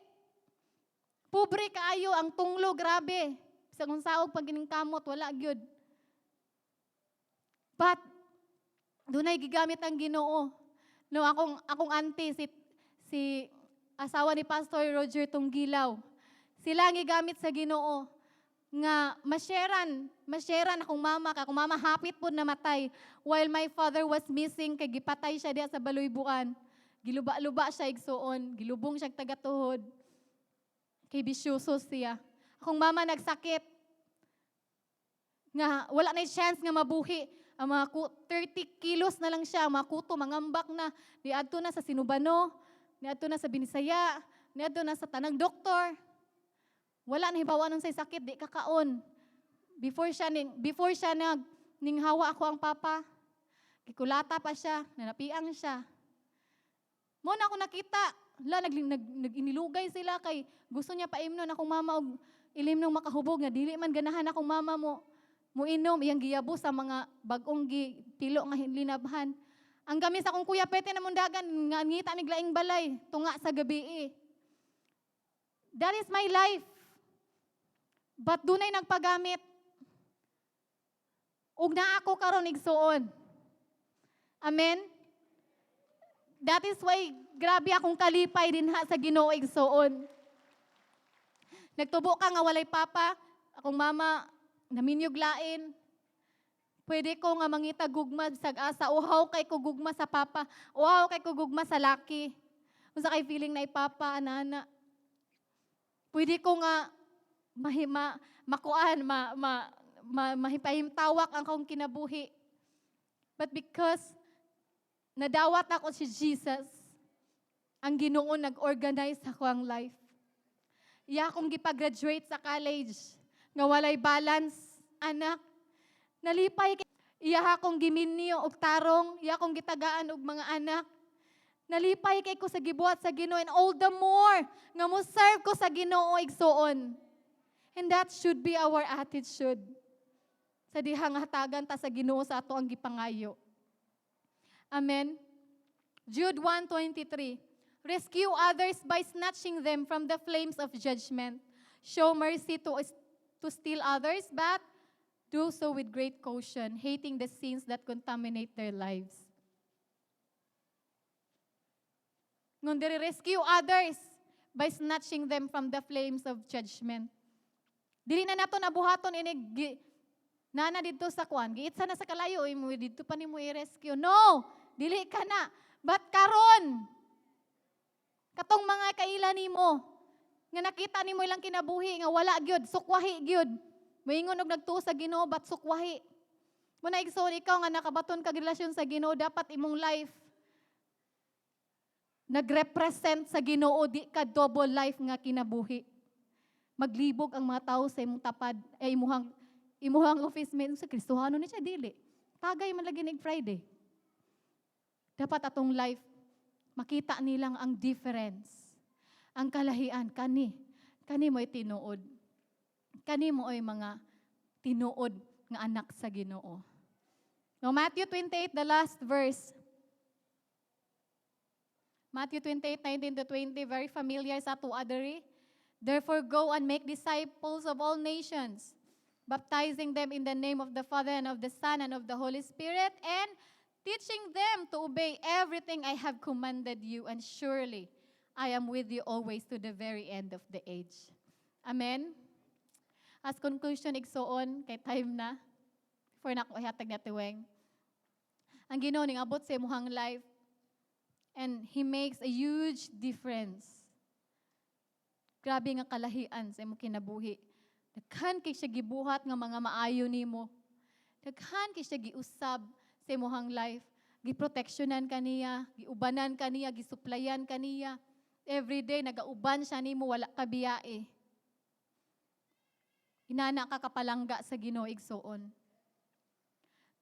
Pobre kaayo, ang tunglo, grabe. Sa kung saog pag kamot, wala gyud. But dunay gigamit ang Ginoo. No, akong auntie, si asawa ni Pastor Roger Tunggilaw. Sila ang gigamit sa Ginoo nga masharean akong mama, kay akong mama hapit pod namatay while my father was missing kay gipatay siya diha sa Baluybuan. Giluba-luba siya, igsuon, gilubong siya tagatuhod. Kay bisyoso siya. Akong mama nagsakit nga wala na chance nga mabuhi. Ang mga 30 kilos na lang siya, mga kuto, mangambak na. Niadto na sa Sinubano, niadto na sa Binisaya, niadto na sa tanang doktor. Wala na hibaw anong say sakit, di kakaon. Before siya nag ninghawa ako ang papa, gikulata pa siya, nanapiang siya. Mo na ako nakita, la nag, nag, nag-inilugay sila kay gusto niya paimnon akong mama og ilimnong makahubog nga dili man ganahan akong mama mo muinom, iyang giyabo sa mga bag-ong gi pilo nga linabhan. Ang gamis akong kuya pete na mundagan nga ngita mig laing balay tunga sa gabi eh. That is my life. But dunay nagpagamit. Ug naa ako karon, igsuon. Amen. That is why grabe akong kalipay dinha sa Ginoo, igsuon. Nagtubo ka nga walay papa, akong mama naminyog lain. Pwede ko nga mangita gugma sa asa, uhaw kay ko gugma sa papa, uhaw kay ko gugma sa laki. Unsa kay feeling na ipapa ana? Pwede ko nga mahima makuan ma, ma, ma mahipahimtawak ang akong kinabuhi. But because nadawat ako si Jesus, ang Ginoo nag-organize ako ang life. Iya akong gipag-graduate sa college nga walay balance, anak. Nalipay kay iya akong giminyo og tarong, iya akong gitagaan og mga anak. Nalipay kay ko sa gibuhat sa Ginoo and all the more nga mo serve ko sa Ginoo, igsuon. And that should be our attitude. Sa dihang hatagan ta sa Ginoo sa ato ang gipangayo. Amen. Jude 1:23. Rescue others by snatching them from the flames of judgment. Show mercy to still others, but do so with great caution, hating the sins that contaminate their lives. Ngun diri, rescue others by snatching them from the flames of judgment. Dili na nato nabuhaton ini nana didto sa kuan, giitsa na sa kalayo mo didto pa nimo i-rescue. No, dili ka na. But karon katong mga kaila nimo nga nakita nimo ilang kinabuhi nga wala gyud, sukwahi gyud. Moingon og nagtuo sa Ginoo but sukwahi. Mo na, igsoon, ikaw nga nakabaton kag relasyon sa Ginoo, dapat imong life nagrepresent sa Ginoo, di ka double life nga kinabuhi. Maglibog ang mga tao sa imong tapad, eh imuhang office mate sa Kristohano ni siya, dili. Tagay man lagi nig Friday. Dapat atong life makita nilang ang difference. Ang kalahian kani kani mo'y tinuod. Kani maoy mga tinuod nga anak sa Ginoo. No, Matthew 28, the last verse. Matthew 28, 19 to 20, very familiar sa ato diri. "Therefore go and make disciples of all nations, baptizing them in the name of the Father and of the Son and of the Holy Spirit, and teaching them to obey everything I have commanded you, and surely I am with you always to the very end of the age." Amen? As conclusion, igsuon, kay time na, before na ako ihatag ni Ate Weng. Ang Ginoo ning abot sa imuhang life, and He makes a huge difference. Grabe nga kalahian sa imong kinabuhi. Daghan kay siya gibuhat nga mga maayo nimo. Daghan kay siya giusab sa imong life. Giproteksyonan ka niya, giubanan ka niya, gisuplayan ka niya. Every day nagauban siya nimo, wala ka biyae. Inana ka kapalangga sa Ginoo, igsuon.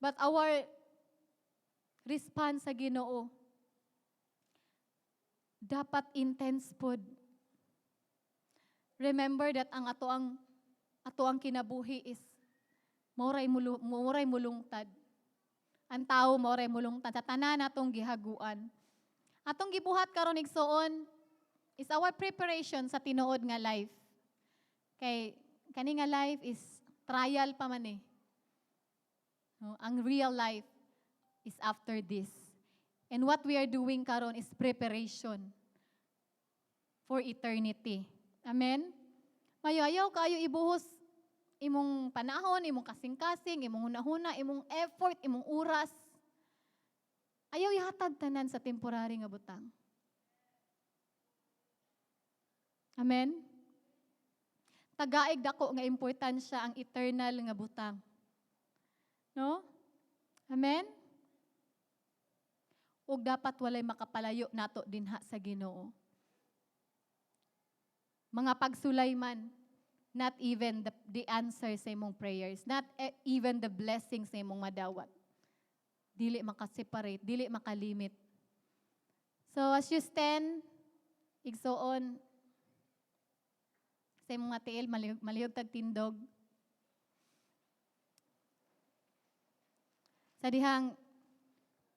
But our response sa Ginoo dapat intense pod. Remember that ang ato ang kinabuhi is mao ray mulungtad. Ang tao mao ray mulungtad sa tanan natong gihaguan. Atong gibuhat karon, igsuon, is our preparation sa tinuod nga life. Kay kani nga life is trial pa man eh. No, ang real life is after this. And what we are doing karon is preparation for eternity. Amen? Mayo ayaw kaayo ibuhos imong panahon, imong kasing-kasing, imong hunahuna, imong effort, imong oras. Ayaw ihatag tanan sa temporary nga butang. Amen? Tagaig dako nga importansya ang eternal nga butang. No? Amen? Ug dapat walay makapalayo nato dinha sa Ginoo. Mga pagsulay man, not even the answer sa imong prayers, not even the blessings sa imong madawat. Dili makaseparate, dili makalimit. So as you stand, igsuon, sa imong mga tiil, malihog, malihog tag tindog. Sa dihang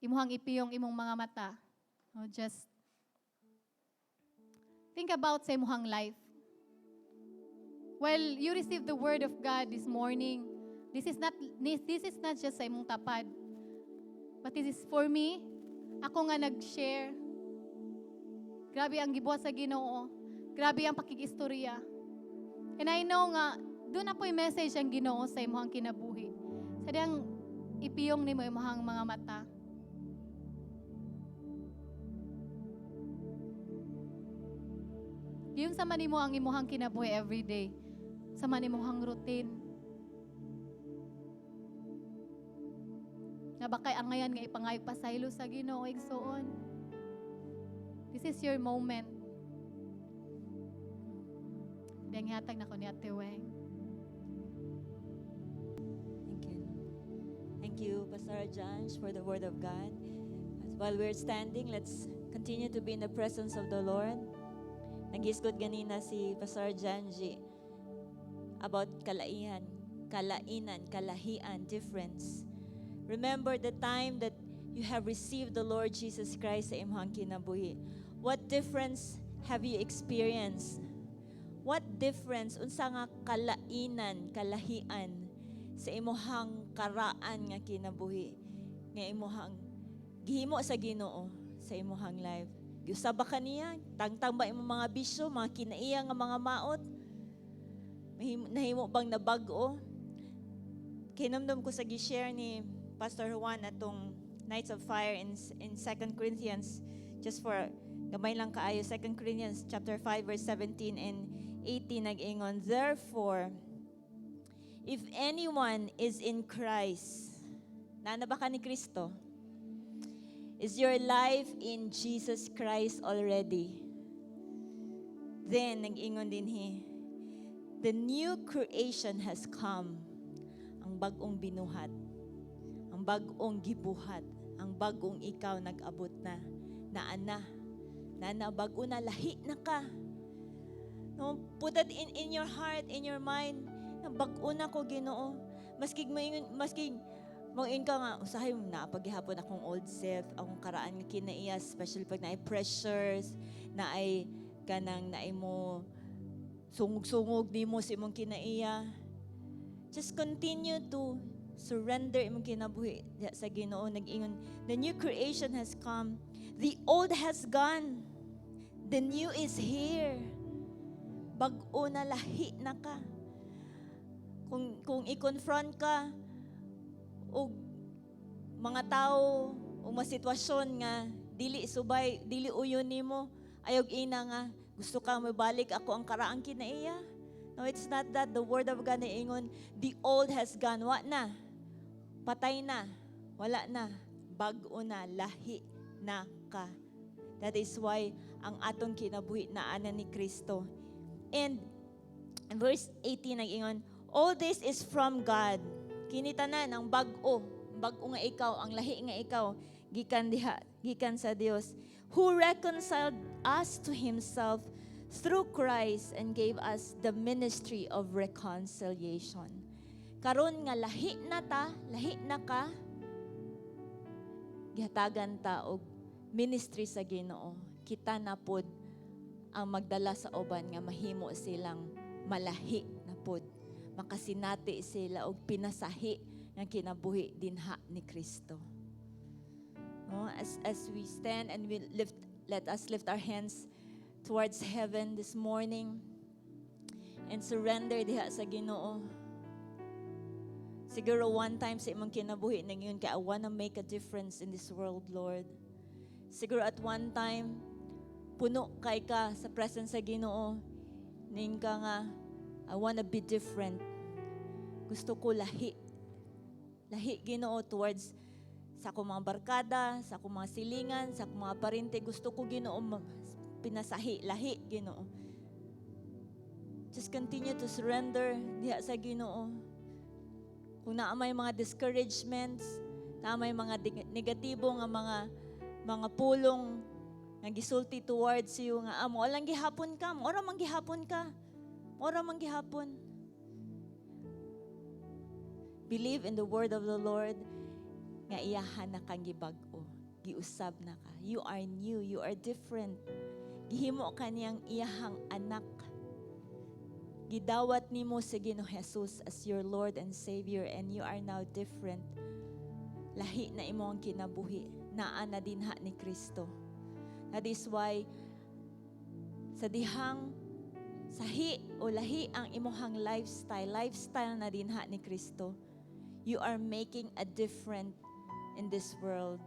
imuhang ipiyong imong mga mata, no, just think about sa imuhang life. While you receive the word of God this morning, this is not just sa imong tapad, but this is for me. Ako nga nag-share. Grabe ang gibuhat sa Ginoo. Grabe ang pakigistorya. And I know nga duna poy message ang Ginoo sa imuhang kinabuhi. Sa dihang ipiyong nimo imuhang mga mata. Yung sa man nimo ang imuhang kinabuhi every day. Sa man imuhang routine. Na bakay angayan nga ipangayog pasaylo sa Ginoo, igsuon. This is your moment. Diyang hatag na ko ni Ate Weng. Thank you. Thank you, Pastor Janj, for the word of God. As while we're standing, let's continue to be in the presence of the Lord. Naghisgot ganina si Pastor Janji about kalaihan, kalainan, kalahian, difference. Remember the time that you have received the Lord Jesus Christ sa imong kinabuhi. What difference have you experienced? What difference unsa nga kalainan, kalahian sa imuhang karaan nga kinabuhi nga imuhang gihimo sa Ginoo sa imuhang life? Giusab ba kaniya? Tangtang ba imong mga bisyo, mga kinaiya nga mga maot? Nahimo bang nabag-o? Kinumdum ko sa gi-share ni Pastor Juan atong Nights of Fire in 2 Corinthians, just for gamay lang kaayo, 2 Corinthians chapter 5 verse 17 and 18, nag-ingon, "Therefore, if anyone is in Christ," Naa ba ka ni Kristo? Is your life in Jesus Christ already? Then, nag-ingon dinhi, "The new creation has come." Ang bag-ong binuhat, ang bag-ong gibuhat, ang bag-ong ikaw nag-abot na. Naa na. Naa na, bag-o na, lahi na ka. No, put that in your heart, in your mind, Nga bag-o na ko, Ginoo. Maski moingon ka nga, usahay naa pa gihapon akong old self, akong karaan nga kinaiya, especially pag naay pressures, naay kanang naay mo sungog-sungog nimo sa imong kinaiya. Just continue to surrender imong kinabuhi diha sa Ginoo. Nag-ingon, the new creation has come. The old has gone. The new is here. Bag-o na, lahi na ka. Kung i-confront ka og mga tao o mga sitwasyon nga dili subay, dili uyon nimo, ayog ina nga gusto ka mabalik ako ang karaang kinaiya. No, it's not that. The word of God ingon, the old has gone. Wa na. Patay na. Wala na. Bag-o na. Lahi na ka. That is why ang atong kinabuhi naa na ni Kristo. And verse 18 nag-ingon, all this is from God. Kini tanan ang bag-o, bag-o nga ikaw, ang lahi nga ikaw, gikan diha, gikan sa Dios, who reconciled us to himself through Christ and gave us the ministry of reconciliation. Karon nga lahi na ta, lahi na ka, gihatagan ta og ministry sa Ginoo. Kita na pod ang magdala sa uban nga mahimo silang malahi na pod. Makasinati sila og pinasahi nga kinabuhi dinha ni Kristo. No, as we stand and we lift, let us lift our hands towards heaven this morning and surrender diha sa Ginoo. Siguro one time sa imong kinabuhi ningon ka, "I wanna make a difference in this world, Lord." Siguro at one time, puno kay ka sa presence sa Ginoo. Ning ka nga, "I wanna be different. Gusto ko lahi. Lahi, Ginoo, towards sa akong mga barkada, sa akong mga silingan, sa akong mga parente. Gusto ko, Ginoo, pinasahi, lahi, Ginoo." Just continue to surrender diha sa Ginoo. Kung naa may mga discouragements, naa may mga negatibo nga mga pulong nga gisulti towards you nga ah, mao lang gihapon ka, mao ra man gihapon ka. Mao ra man gihapon. Believe in the word of the Lord nga iyahan na kang gibag-o, giusab na ka. You are new, you are different. Gihimo ka niyang iyahang anak. Gidawat nimo si Ginoo Jesus as your Lord and Savior and you are now different. Lahi na imo ang kinabuhi. Naa na dinha ni Kristo. That is why sa dihang sahi o lahi ang imuhang lifestyle, lifestyle na dinha ni Kristo, you are making a difference in this world,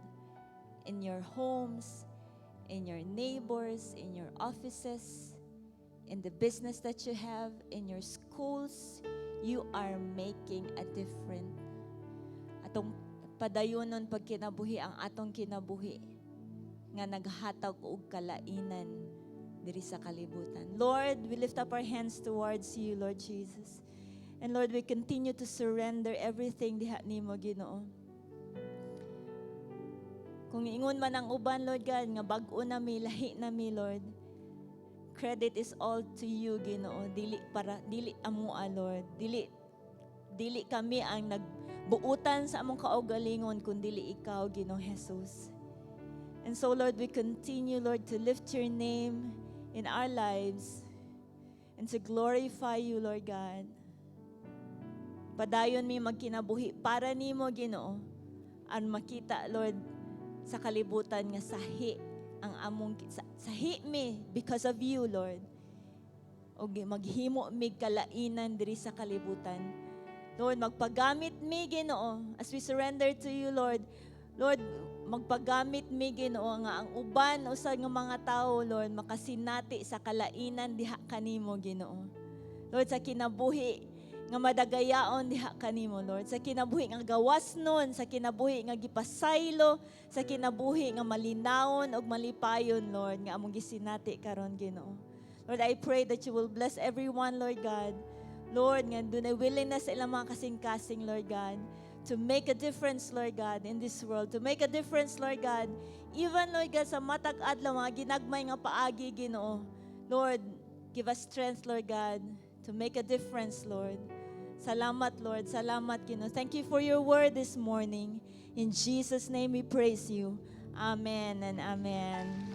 in your homes, in your neighbors, in your offices, in the business that you have, in your schools, you are making a difference. Atong padayonon pagkinabuhi ang atong kinabuhi nga naghatag og kalainan diri sa kalibutan. Lord, we lift up our hands towards you, Lord Jesus. And Lord, we continue to surrender everything diha nimo, Ginoo. Kung ingon man ang uban, Lord God, nga bag-o na mi, lahi na mi, Lord. Credit is all to you, Ginoo. Dili para dili amoa, Lord. Dili kami ang nagbuutan sa among kaugalingon kun dili ikaw, Ginoo Jesus. And so, Lord, we continue, Lord, to lift your name in our lives and to glorify you, Lord God. Padayon mi magkinabuhi para nimo, Ginoo. Aron makita, Lord, sa kalibutan nga sahi ang among sahi mi because of you, Lord. Og maghimo mi kalainan diri sa kalibutan. Lord, magpagamit mi, Ginoo, as we surrender to you, Lord. Lord, magpagamit mi, Ginoo, nga ang uban usab nga mga tao, Lord, makasinati sa kalainan diha kanimo, Ginoo. Lord, sa kinabuhi nga madagayaon diha kanimo, Lord. Sa kinabuhi nga gawas nun, sa kinabuhi nga gipasaylo, sa kinabuhi nga malinawon ug malipayon, Lord, nga among gisinati karon, Ginoo. Lord, I pray that you will bless everyone, Lord God. Lord, nga dunay willingness sa ilang mga kasing-kasing, Lord God, to make a difference, Lord God, in this world. To make a difference, Lord God, even, Lord God, sa matag adlaw, mga ginagmay nga paagi, Ginoo. Lord, give us strength, Lord God, to make a difference, Lord. Salamat, Lord. Salamat, Ginoo. Thank you for your word this morning. In Jesus' name we praise you. Amen and amen.